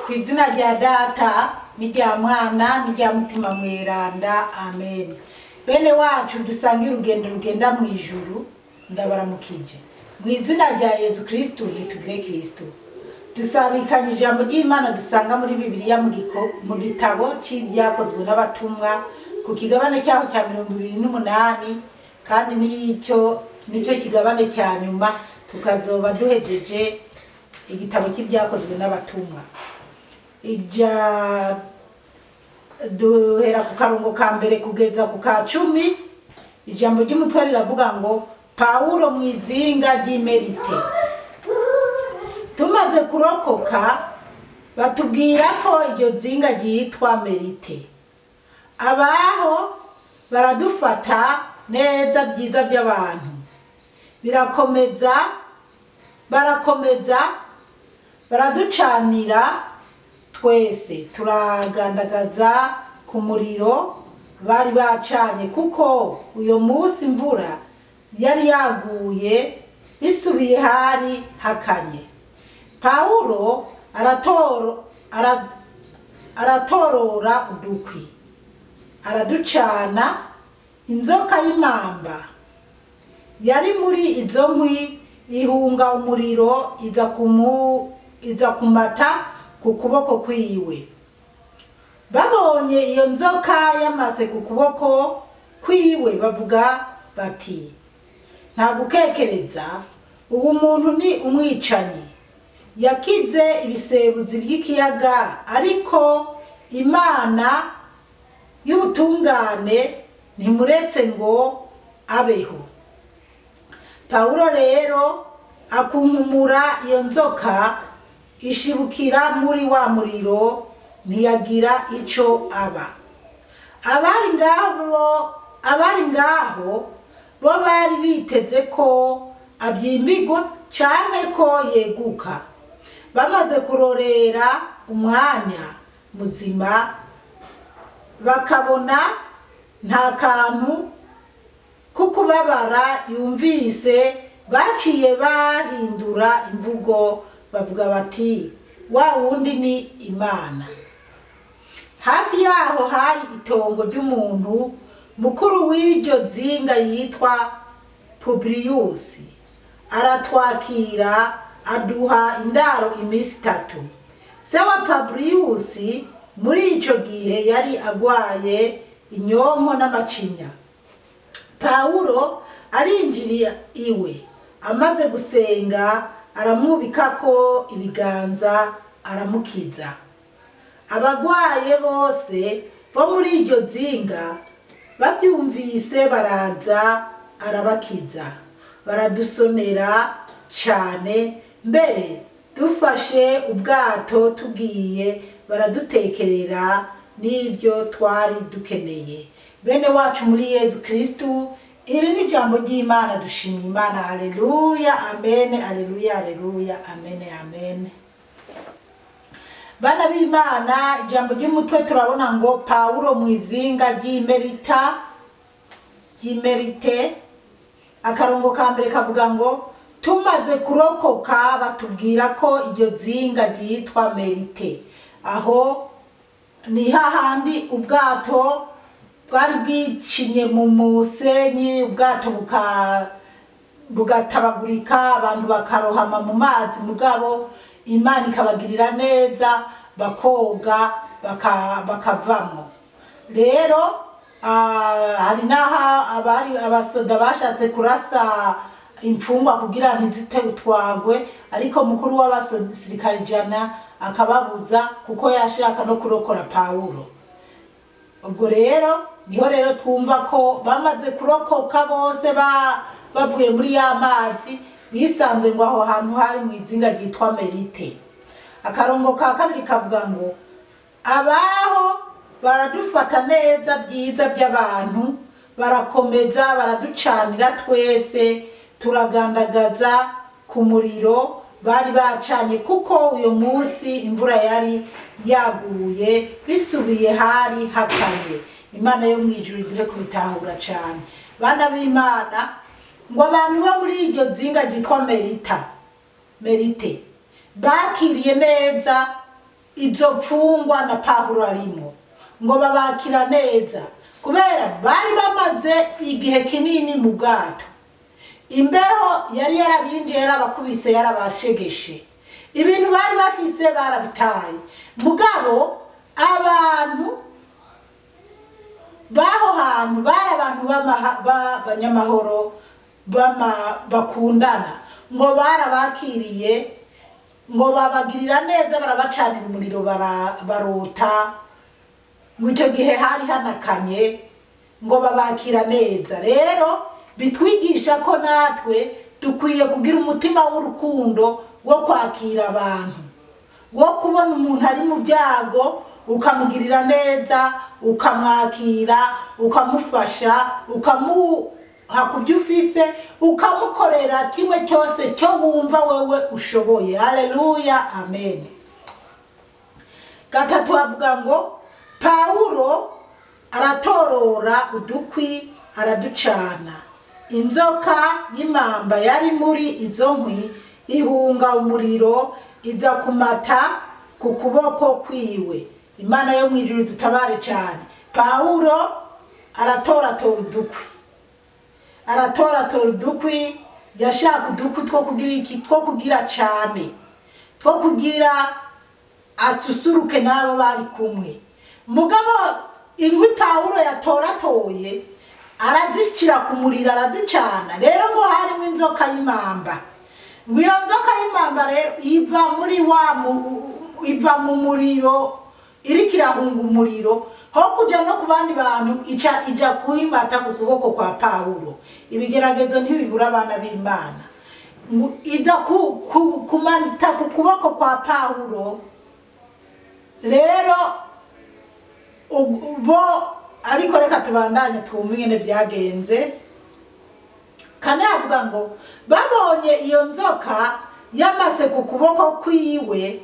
Ku izina rya Data n'irya Mwana n'irya Mutima Mweranda, amen. Bene wacu dusangira urugendo rugenda mu ijuru, ndabaramukije mu izina rya Yezu Kristu. Nitugire Kristu. Dusabikanye ijambo ry'Imana dusanga muri Bibiliya mu gitabo c'Ibyakozwe n'Abatumwa, ku kigabane cyaho cya 28, kandi nicyo nicyo kigabane cya nyuma, tukazoba duhejeje igitabo cy'Ibyakozwe n'Abatumwa. Ija duhera ku karongo ka mbere kugeza ku ka 10. Ijambo ry'umutwe riravuga ngo: "Pawulo mu izinga ry'Imerite." Tumaze kurokoka, batubwira ko iryo zinga ryitwa Merite. Abaho baradufata neza byiza by'abantu, birakomeza, barakomeza baraducanira twese, turagandagaza ku muriro bari bacanye, kuko uyo munsi imvura yari yaguye bisubiye, hari hakanye. Pawulo aratorora udukwi, araducana. Inzoka y'imamba yari muri izo nkwi ihunga umuriro, iza kumata ku kuboko kwiwe. Babonye iyo nzoka yamase ku kuboko kwiwe, bavuga bati: "Nta gukekereza, ubu muntu ni umwicanyi, yakize ibisebuzi by'ikiyaga, ariko Imana y'ubutungane ntimuretse ngo abeho." Pawulo rero akunkumura iyo nzoka, ishibukira muri wa muriro, ntiyagira ico aba. Abari ngaho bo bari biteze ko abyimbigwa canke ko yeguka. Bamaze kurorera umwanya muzima, bakabona nta kantu kukubabara yumvise, baciye bahindura imvugo, bavuga bati: "Wa wundi ni imana." Hafi yaho hari itongo ry'umuntu mukuru w'iryo zinga yitwa Publiyusi. Aratwakira, aduha indaro iminsi 3. Se wa Publiyusi muri ico gihe yari agwaye inyonko n'amacinya. Pawulo arinjira iwe, amaze gusenga aramwubikako ibiganza, aramukiza. Abagwaye bose bo muri iryo zinga babyumvise baraza, arabakiza. Baradusonera cane mbere, dufashe ubwato tugiye, baradutekerera n'ibyo twari dukeneye. Bene wacu muri Yezu Kristu, iri ni ijambo ry'Imana. Dushima Imana. Aleluya, amen, aleluya, aleluya, amen, amen. Bana b'Imana, ijambo ry'umutwe turabona ngo Pawulo mu izinga ry'Imerita, ry'Imerite. Akarongo ka mbere kavuga ngo: "Tumaze kurokoka, batubwira ko iryo zinga ryitwa Merite." Aho ni hahandi ubwato bwari bwicinye mu musenyi, ubwato bugatabagurika, abantu bakarohama mu mazi, mugabo Imana ikabagirira neza, bakoga, bakavamwo. Rero hari n'aha abari abasoda bashatse kurasa imfungwa kugira ntizite utwagwe, ariko mukuru w'abasirikare 100 akababuza, kuko yashaka no kurokora Pawulo. Ubwo rero niho rero twumva ko bamaze kurokoka bose, bavuye muri ya mazi, bisanze ngo aho hantu hari mu izinga ryitwa Merite. Akarongo ka kabiri kavuga ngo: "Abaho baradufata neza byiza by'abantu, barakomeza baraducanira twese, turagandagaza ku muriro bari bacanye, kuko uyo munsi imvura yari yaguye bisubiye, hari hakanye." Imana yo mu ijuru iduhe kubitahura cane. Bana b'Imana, ngo abantu bo muri iryo zinga ryitwa Merita, Merite, Bakiriye neza izo mfungwa na Pawulo arimo, ngo babakira neza kubera bari bamaze igihe kinini mu bwato. Imbeho yari yarabinjiye, yarabakubise, yarabashegeshe, ibintu bari bafise barabitaye. Mugabo abantu baho hantu bari abantu b'abanyamahoro, bakundana, ngo barabakiriye, ngo babagirira neza, barabacanira umuriro, barota. Mu icyo gihe hari hanakanye, ngo babakira neza. Rero bitwigisha ko natwe dukwiye kugira umutima w'urukundo wo kwakira abantu, wo kubona umuntu ari mu byago ukamugirira neza, ukamwakira, ukamufasha, ukamuha ku byo ufise, ukamukorera kimwe cyose cyo wumva wewe ushoboye. Haleluya, amen. Gatatu bavuga ngo Pawulo aratorora udukwi araducana, inzoka y'imamba yari muri izo nkwi ihunga umuriro iza kumata ku kuboko kwiwe. Imana yo mu ijuru dutabare cyane. Pawulo aratoratora udukwi, aratoratora udukwi, yashaka udukwi two kugira iki? Two kugira cyane, two kugira asusuruke n'abo bari kumwe. Mugabo inkwi Pawulo yatoratoye arazishyira ku muriro, arazicana. Rero ngo harimo inzoka y'imamba, ngo iyo nzoka y'imamba rero iva muri wa iva mu muriro, iriko irahunga umuriro, ho kuja no ku bandi bantu ica ija kuimata ku kuboko kwa Pawulo. Ibigeragezo ntibibura abana b'Imana. Iza kumanta ku kuboko kwa Pawulo. Rero bo ariko reka tubandanye twumve ingene byagenze. Kane avuga ngo babonye iyo nzoka yamase ku kuboko kwiwe,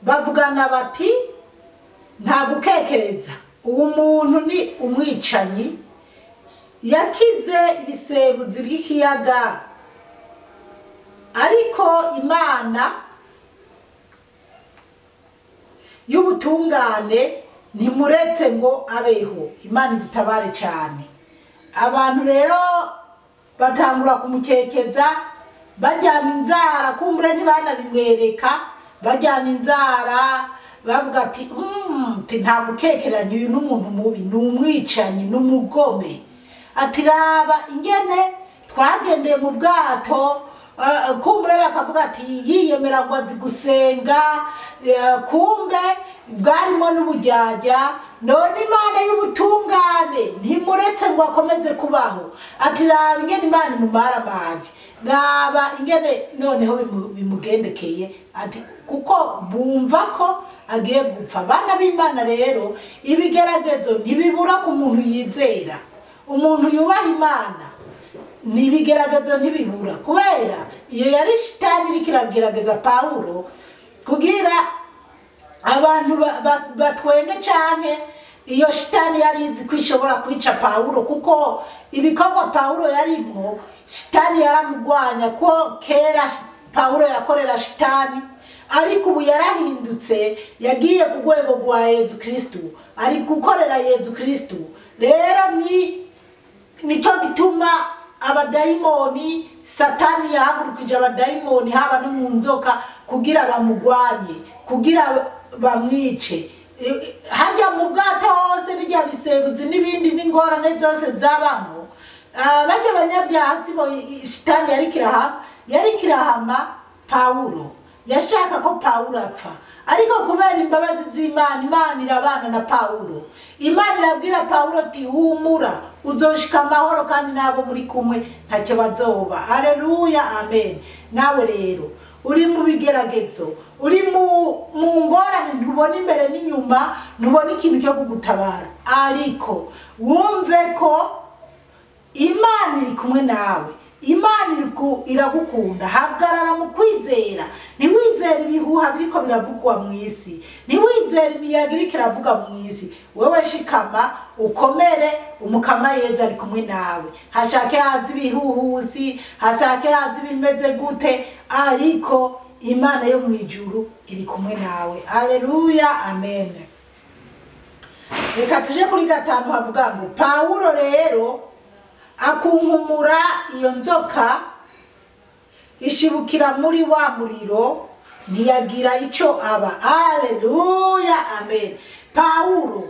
bavugana bati nta gukekereza, uwo muntu ni umwicanyi, yakize ibisebuzi by'ikiyaga, ariko Imana y'ubutungane ntimuretse ngo abeho. Imana idutabare cyane. Abantu rero batangura kumukekeza, bajyana inzara, kumbure ntibanabimwereka, bajyana inzara bavuga ati nta gukekeranya, uyu n'umuntu mubi, ni umwicanyi, ni umugome. Ati raba ingene twagendeye mu bwato, kumbure bakavuga ati yiyemera ngo azi gusenga, kumbe bwarimo n'ubujyajya, none Imana y'ubutungane ntimuretse ngo akomeze kubaho. Ati raba ingene Imana imumaramaje, raba ingene noneho bimugendekeye, ati kuko bumva ko agiye gupfa. Abana b'Imana rero ibigeragezo ntibibura ku muntu yizera, umuntu yubaha Imana, n'ibigeragezo ntibibura, kubera iyo yari shitani iriko iragerageza Pawulo kugira abantu batwenge canke. Iyo shitani yari izi ko ishobora kwica Pawulo, kuko ibikorwa Pawulo yarimwo shitani yaramugwanya, ko kera Pawulo yakorera shitani, ariko ubu yarahindutse, yagiye ku rwego rwa Yezu Kristu, ari gukorera Yezu Kristu. Rero ni nicyo gituma abadayimoni, Satani yahagurukije abadayimoni haba no mu nzoka kugira bamugwanye, kugira bamwice. Hajya mu bwato hose bijya bisebuzi n'ibindi n'ingorane zose zabamo, bajya abanyabyaha sibo shitani yari kirahama Pawulo. Yashaka ko Pawulo apfa, ariko kubera imbabazi z'Imana, Imana irabana na Pawulo. Imana irabwira Pawulo ati humura, uzoshika amahoro kandi nabo muri kumwe ntacyo bazoba. Haleluya, amen. Nawe rero uri mu bigeragezo, uri mu ngorane, ntubona imbere n'inyuma, ntubona ikintu cyo kugutabara, ariko wumve ko Imana iri kumwe nawe, Imana iragukunda. Hagarara mu kwizera, ntiwizere ibihuha biriko biravugwa mu isi, ntiwizere imiyaga iriko iravuga mu isi. Wewe shikama ukomere, umukama Yezu ari kumwe nawe. Hashake haza ibihuhusi, hashake haza ibimeze gute, ariko Imana yo mu ijuru iri kumwe nawe. Haleluya, amen. Reka tuje kuri 5 havuga ngo Pawulo rero akunkumura iyo nzoka ishibukira muri wa muriro ntiyagira icyo aba. Haleluya, amen. Pawulo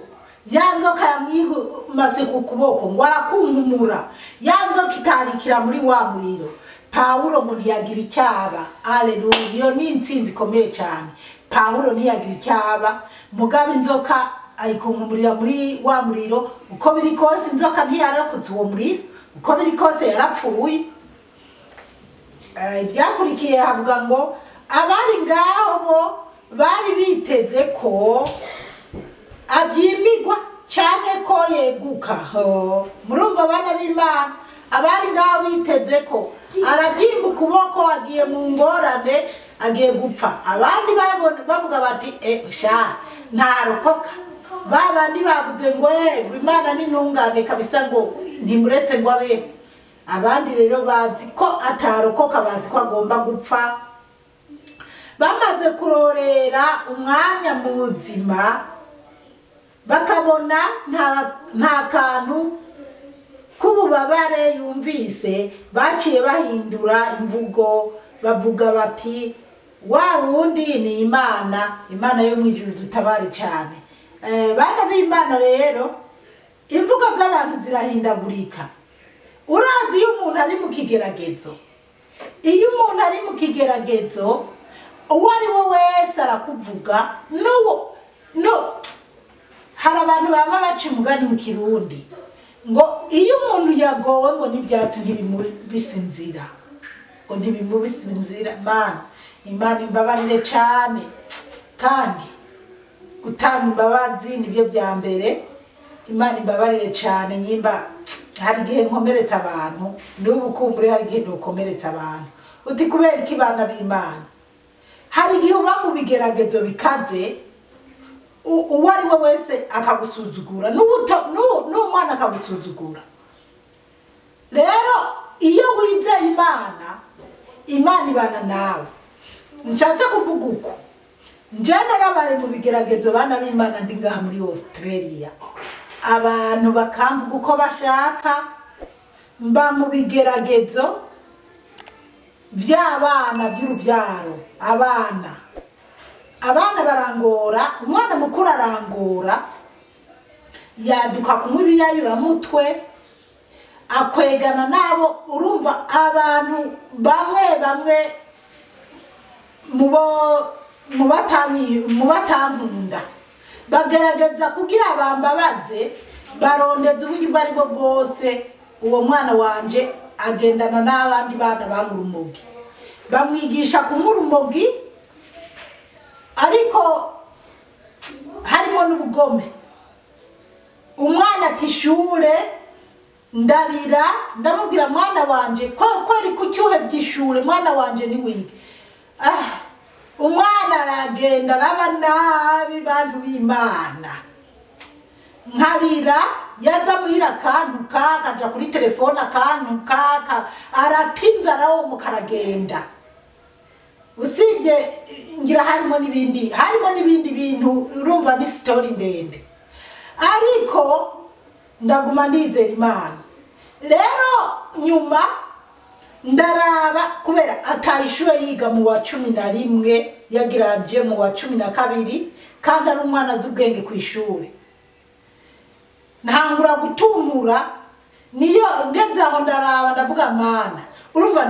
ya nzoka yamwihumase ku kuboko ngo arakunkumura, ya nzoka itarikira muri wa muriro, Pawulo ngo ntiyagira icyo aba. Haleluya, iyo ni intsinzi ikomeye cyane. Pawulo ntiyagira icyo aba, mugabo inzoka ayikunkumurira muri wa muriro. Uko biri kose inzoka ntiyarakoze uwo muriro, uko biri kose yarapfuye. Ibyakurikiye havuga ngo abari ngaho bo bari biteze ko abyimbigwa cyane ko yeguka. Murumva abana b'Imana, abari ngaho biteze ko arabyimba ukuboko, agiye mu ngorane, agiye gupfa. Abandi bavuga bati sha ntarokoka. Babandi bavuze ngo Imana ni ntungane kabisa, ngo ntimuretse ngo abeho. Abandi rero bazi ko atarokoka, bazi ko agomba gupfa. Bamaze kurorera umwanya mu buzima, bakabona nta kantu k'ububabare yumvise, baciye bahindura imvugo bavuga bati wa wundi ni Imana, Imana yo mu ijuru dutabare cyane. Bana b'Imana rero imvugo z'abantu zirahindagurika. Urazi iyo umuntu ari mu kigeragezo, iyo umuntu ari mu kigeragezo uwo ari we wese arakuvuga. No hari abantu bama baca umugani mu Kirundi ngo iyo umuntu yagowe ngo n'ibyatsi ntibimubisinzira, ngo ntibimubisinzira. Mana, Imana imbabarire cyane, kandi gutanga imbabazi nibyo bya mbere. Imana imbabarire cyane nyimba hari igihe nkomeretsa abantu, n'ubu kumbure hari igihe ntukomeretsa abantu. Uti kubera iki bana b'Imana? Hari igihe uba mu bigeragezo bikaze, uwo ari we wese akagusuzugura, n'umwana akagusuzugura. Rero iyo wizeye Imana, Imana ibana nawe. Nshatse kuvuga uko nje narabaye mu bigeragezo bana b'Imana, ndi ngaha muri Australia, abantu bakamvuga uko bashaka. Mba mu bigeragezo by'abana by'urubyaro, abana barangora, umwana mukuru arangora, yaduka kunywa ibiyayuramutwe, akwegana nabo. Urumva abantu bamwe bamwe mu batankunda bagerageza kugira bambabaze, barondeza uburyo ubwo aribwo bwose. Uwo mwana wanje agendana n'abandi bana banywa urumogi, bamwigisha kunywa urumogi, ariko harimo n'ubugome. Umwana ati ishure, ndarira, ndamubwira mwana wanje kweri kucyuhe by'ishure, mwana wanje ni wige. Umwana aragenda araba nabi bantu b'Imana. Nkarira, yaza muhira akantuka, akaja kuri telefone akantuka, aratinza nawo mukaragenda. Usibye ngira harimo n'ibindi bintu, urumva ni story ndende. Ariko ndaguma ndizera Imana. Rero nyuma ndaraba, kubera atayishure yiga mu wa 11, yagiraje mu wa 12, kandi ari umwana azi ubwenge ku ishure. Ntangura gutumura, niyo ngeze aho ndaraba ndavuga Mana, urumva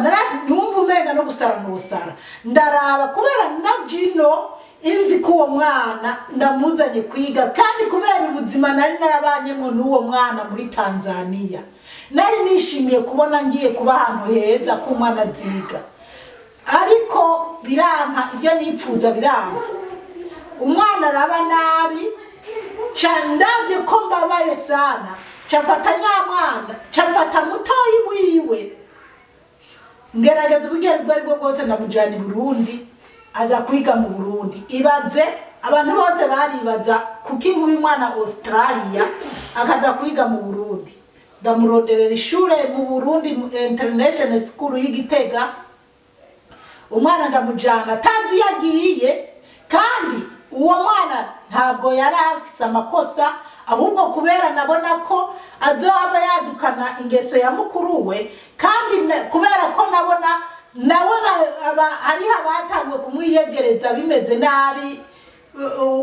numva umenga no gusara n'usara. Ndaraba kubera na jino inzi ko uwo mwana ndamuzanye kwiga, kandi kubera ubuzima nari narabanyemo n'uwo mwana muri Tanzania, nari nishimiye kubona ngiye kuba ahantu heza ko umwana aziga. Ariko biranka, ibyo nipfuza biranka, umwana araba nabi. Candavye ko mbabaye sana, cafata nyamwana, cafata mutoyi wiwe, ngerageza uburyo ubwo aribwo bwose ndamujana i Burundi, aza kwiga mu Burundi. Ibaze abantu bose baribaza kuki nk'uyu mwana Australia akaza kwiga mu Burundi. Ndamuronderera ishure mu Burundi, International School y'Igitega. Umwana ndamujana atazi iyo agiye, kandi uwo mwana ntabwo yari afise amakosa, ahubwo kubera nabona ko azohava yadukana ingeso ya mukuru we, kandi kubera ko nabona nawe hariho abatanguye kumwiyegereza bimeze nabi,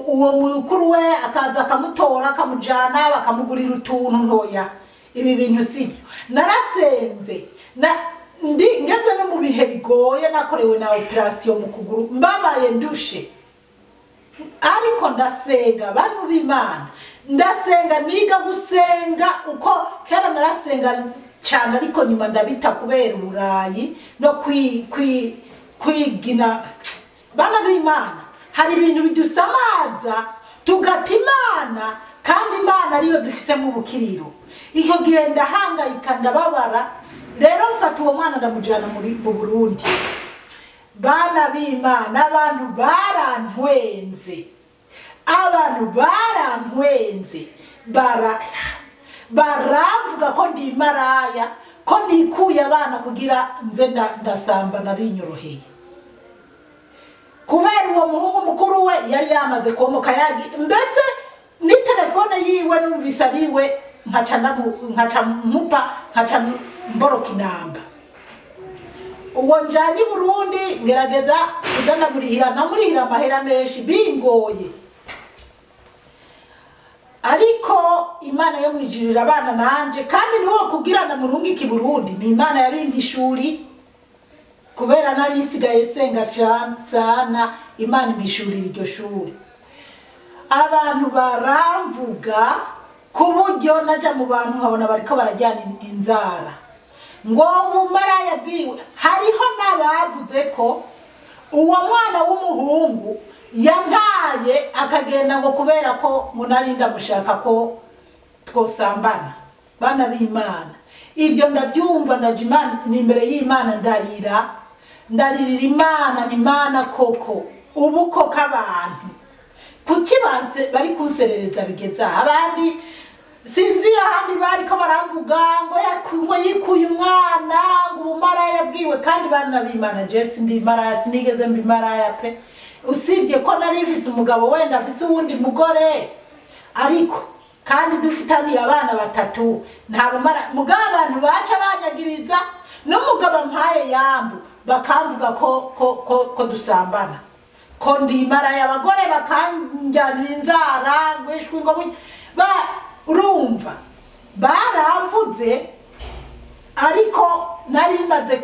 uwo mukuru we akaza akamutora akamujana bakamugurira utuntu ntoya. Ibi bintu sibyo. Narasenze ngeze no mu bihe bigoye, nakorewe na operation mu kuguru, mbabaye ndushe, ariko ndasenga bantu b'Imana, ndasenga niga gusenga uko kera narasenga cyane, ariko nyuma ndabita kubera uburayi no kwigina. Bana b'Imana, hari ibintu bidusamaza tugata Imana, kandi Imana ariyo dufise mu bukiriro. Icyo gihe ndahangayika ndababara. Rero mfata uwo mwana ndamujana mu Burundi. Bana b'Imana, abantu barantwenze, abantu barantwenze, baramvuga ko ndi maraya, ko nikuye abana kugira nze ndasambana binyoroheye. Kubera uwo muhungu mukuru we yari yamaze komoka yagi, mbese ni telefone yiwe numvise ariwe, nkaca mupa, nkaca mboroka inamba. Uwo njanye Burundi ngerageza kudanamurihira, namurihira amahera menshi bingoye, ariko Imana yo mwijirira abana nanje, kandi niwo kugirana murungi ki Burundi ni Imana yabimpishuri, kubera nari isigaye senga sana, Imana impishurira iryo shuri. Abantu baramvuga ku buryo naja mu bantu nkabona bariko barajyana inzara ngo ubumaraya bwiwe. Hariho n'abavuze ko uwo mwana w'umuhungu yantaye akagenda ngo kubera ko munarinda mushaka ko twosambana. Bana b'Imana, ibyo ndabyumva, ndaje Imana ni imbere y'Imana, ndarira, ndaririra Imana, ni Imana koko ubu koko abantu kuki bari kunserereza bigeza abandi sinzi ahandi bariko baramvuga ngo yikuye umwana ngo ubumaraya bwiwe. Kandi bana b'Imana, je sindi maraya, sinigeze mbi maraya pe, usibye ko nari mfise umugabo wenda afise uwundi mugore, ariko kandi dufitaniye abana batatu, nta bumara. Mugabo abantu baca banyagiriza n'umugabo mpaye yambu bakamvuga ko dusambana, ko ndi maraya, abagore bakanjyanira inzara ngwishwe ngo urumva baramvuze. Ariko nari maze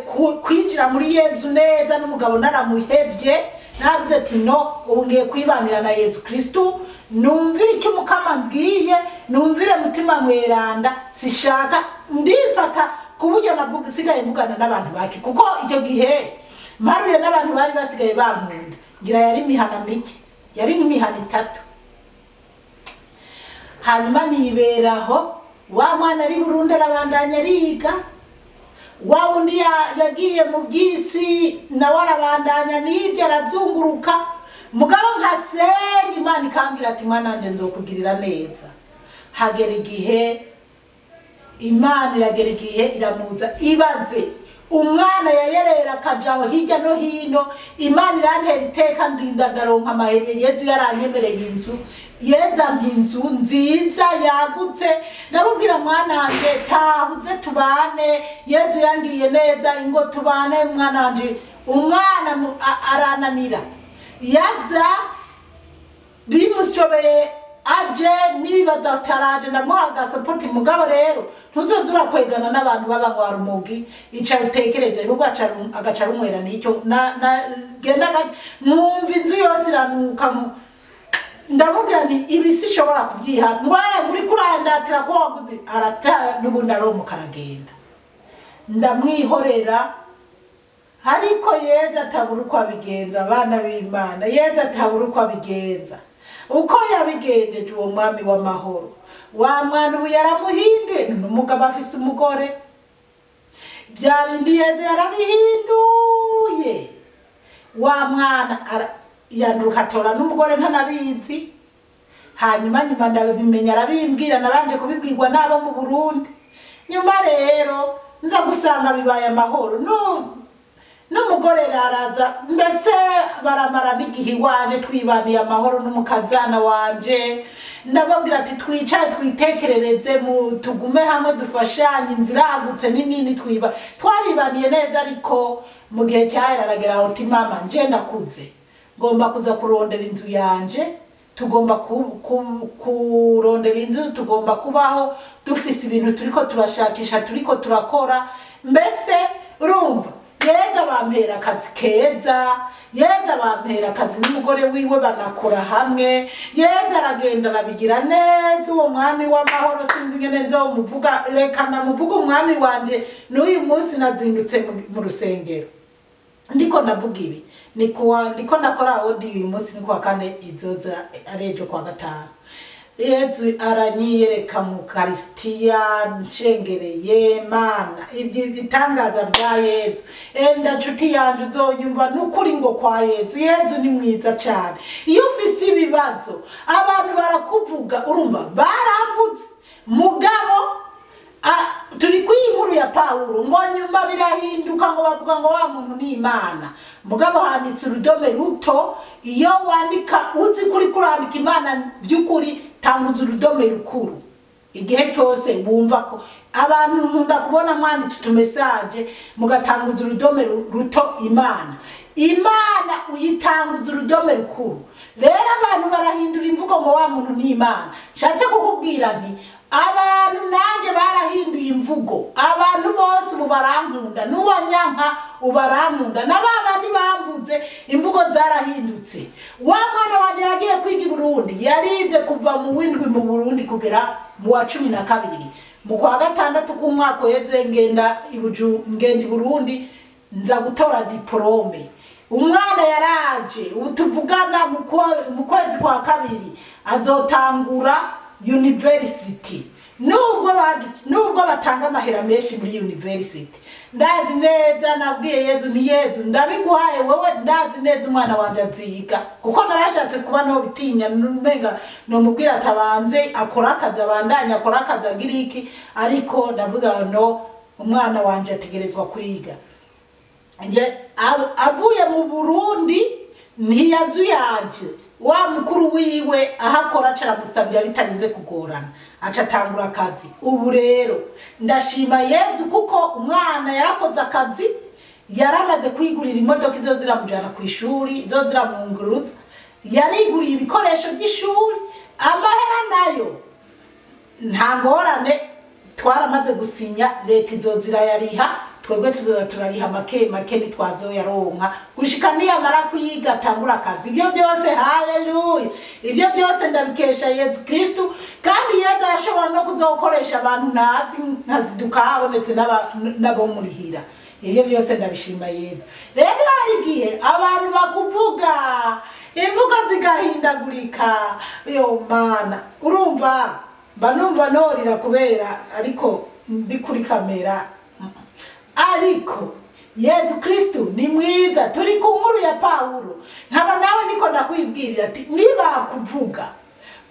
kwinjira muri Yezu neza, n'umugabo naramuhevye, navuze ati no, ubu ngiye kwibanira na Yezu Kristu, numvire icyo Umukama mbwiye, numvire mutima mweranda, sishaka ndifata ku buryo navuga sigaye mvugana n'abantu bake, kuko icyo gihe mparuye n'abantu bari basigaye bankunda, ngira yari imihana mike, yari nk'imihana itatu. Hanyuma niberaho, wa mwana ari Burundi arabandanya ariga, wa wundi yagiye mu by'isi nawe arabandanya n'ibyo arazunguruka. Mugabo nkasenga Imana ikambwira ati mwana wanje nzokugirira neza. Hagera igihe Imana iragera igihe iramuza, ibaze umwana yayerera akajaho hirya no hino, Imana irantera iteka ndinda ndaronka amahere. Yezu yaranyemereye inzu, Yezu ampa inzu nziza yagutse, ndamubwira mwana wanje tahuze tubane, Yezu yangiriye neza ingo tubane mwana wanje. Umwana arananira, yaza bimushobeye aje nibaza ataraje, ndamuha agasapoti. Mugabo rero ntuzoza urakwegana n'abantu b'abanywa rumogi, icara utekereze, ahubwo agaca runywera n'icyo genda mwumva inzu yose iranuka. Ndamubwira nti ibi sishobora kubyiha, ngo muri kurandatira ko waguze, arata n'ubundi aromuka aragenda. Ndamwihorera, ariko Yezu atabura uko abigenza. Abana b'Imana, Yezu atabura uko abigenza, uko yabigenjeje uwo mwami w'amahoro. Wa mwana ubu yaramuhinduye, n'umugabo afise umugore, bya bindi Yezu yarabihinduye. Wa mwana yanduka atora n'umugore ntanabizi. Hanyuma nyuma ndabimenya arabimbwira, nabanje kubibwirwa n'abo mu Burundi. Nyuma rero nza gusanga bibaye amahoro. No N'umugore araza, mbese baramara n'igihe iwanje, twibaniye amahoro n'umukazana wanje. Ndababwira ati twicare twitekerereze, tugume hamwe dufashanye, inzira iragutse ni nini, twaribaniye neza. Ariko mu gihe cyahera aragera aho ati mama nje ndakuze, ngomba kuza kurondera inzu yanje, tugomba kurondera inzu, tugomba kubaho dufise ibintu turiko turashakisha, turiko turakora. Mbese urumva Yeza bampera akazi keza, Yeza bampera akazi n'umugore wiwe banakora hamwe. Yeza aragenda arabigira neza, uwo mwami w'amahoro sinzi ingene nzomuvuga, reka ndamuvuga umwami wanje. N'uyu munsi nazindutse mu rusengero ndiko ndavuga ibi, ndiko ndakora audio uyu munsi ni kuwa kane, izoza ari ejo kuwa gatanu. Yezu aranyiyereka mu Karisitiya nshengereye. Mana, ibyo bitangaza bya Yezu, enda nshuti yanje uzonyumva n'ukuri ngo kwa Yezu. Yezu ni mwiza cane. Iyo ufise ibibazo abantu barakuvuga, urumva baramvuze, mugabo turi kuri inkuru ya Pawulo ngo nyuma birahinduka, ngo bavuga ngo wa muntu ni Imana. Mugabo handitse urudome ruto. Iyo wandika uzi kuri kurandika Imana by'ukuri, tanguza urudome rukuru igihe cyose. Wumva ko abantu nkunda kubona mwanditse utumesaje mugatanguza urudome ruto Imana. Imana uyitanguza urudome rukuru. Rero abantu barahindura imvugo ngo wa muntu ni Imana. Nshatse kukubwira nti abantu nanjye barahinduye imvugo, abantu bose ubu barankunda, n'uwanyanka ubarankunda, na ba bandi bamvuze imvugo zarahindutse. Wa mwana wanje yagiye kwiga i Burundi, yarize kuva mu w'indwi mu Burundi kugera mu wa 12. Mu kwa gatandatu k'umwaka uheze ngenda i Burundi nza gutora diplome. Umwana yaraje, ubu tuvugana mu kwezi kwa kabiri azotangura university. Nubwo batanga amahera menshi muri university, ndazi neza nabwiye Yezu ni Yezu ndabiguhaye wewe, ndazi neza umwana wanje aziga, kuko narashatse kuba no bitinya numenga no mubwira atabanze akora akazi, abandanya akora akazi agira iki, ariko ndavuga no umwana wanje ategerezwa kwiga. Avuye mu Burundi ntiyazuyaje, wa mukuru wiwe ahakora acaramusabira bitarinze kugorana, acatangura akazi. Ubu rero ndashima Yezu kuko umwana yarakoze akazi, yaramaze kwigurira imodoka izo ziramujana ku ishuri, izo ziramwunguruza, yariguriye ibikoresho by'ishuri, amahera nayo nta ngorane, twaramaze gusinya, leta izo zirayariha, twebwe tuzoza turariha make make ntitwazoyaronka gushika niyamara kwiga atangura akazi. Ibyo byose haleluya, ibyo byose ndabikesha Yezu Kristu. Kandi Yezu arashobora no kuzokoresha abantu ntazi nkaziduka habonetse n'abomurihira. Ibyo byose ndabishima Yezu. Rero hari igihe abantu bakuvuga imvugo zigahindagurika, yo mana, urumva mba numva norira kubera ariko ndi kuri kamera. Ariko Yezu Kristu ni mwiza. Turi ku nkuru ya Pawulo, nkaba nawe niko ndakwibwirira ati niba kuvuga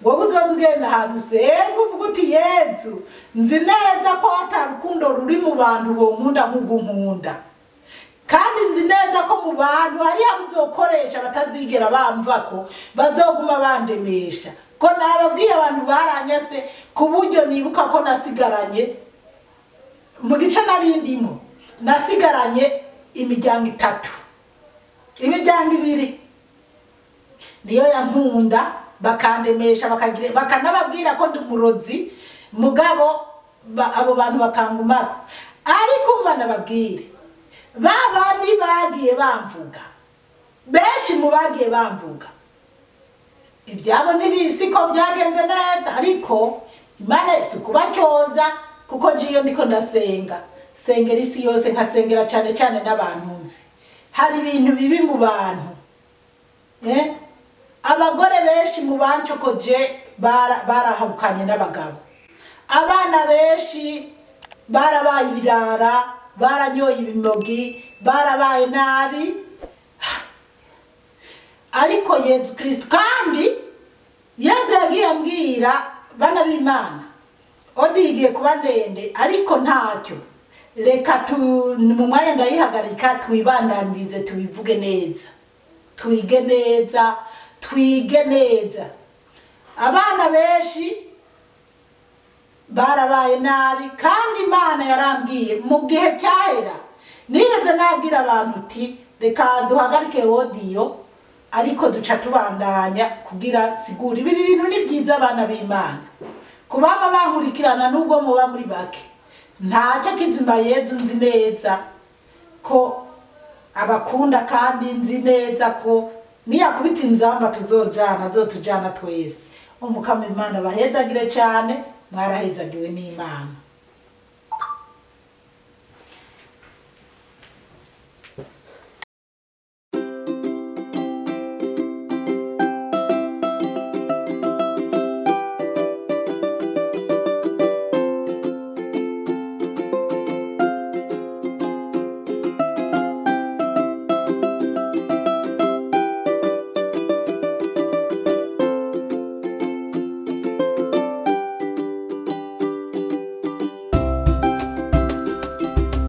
wowe uzoza ugenda ahantu usenga uvuga uti Yezu nzi neza ko ata rukundo ruri mu bantu bonkunda nk'ubwo unkunda, kandi nzi neza ko mu bantu hari abo uzokoresha batazigera bamvako, bazoguma bandemesha. Ko nababwiye abantu baranyase ku buryo nibuka ko nasigaranye mu gice narindimo, nasigaranye imiryango itatu, imiryango ibiri niyo yankunda bakandemesha, bakanababwira ko ndi umurozi, mugabo abo bantu bakangumako. Ariko umva nababwire, ba bandi bagiye bamvuga, benshi mu bagiye bamvuga ibyabo ntibisi ko byagenze neza, ariko Imana si ukubacyoza, kuko njiyo ndiko ndasenga sengera isi yose, nkasengera cyane cyane n'abantu nzi. Hari ibintu bibi mu bantu, abagore benshi mu bancokoje barahabukanye n'abagabo, abana benshi barabaye ibirara, baranyoye ibimogi, barabaye nabi. Ariko Yezu Kristu, kandi Yezu yagiye ambwira bana b'Imana, odi igiye kuba ndende ariko ntacyo. Reka tu mu mwanya ndayihagarika, twibandanirize, tubivuge neza, twige neza, twige neza. Abana benshi barabaye nabi, kandi Imana yarambwiye mu gihe cyahera, nigeze nabwira abantu uti reka duhagarike audio, ariko duca tubandanya kugira sigura ibi bintu. Ni byiza, abana b'Imana, kubama bankurikirana nubwo muba muri bake, ntacyo kizima. Yezu nzi neza ko abakunda, kandi nzi neza ko niyakubita inzamba tuzojana, azotujana twese. Umukama Imana bahezagire cyane, mwarahezagiwe n'Imana.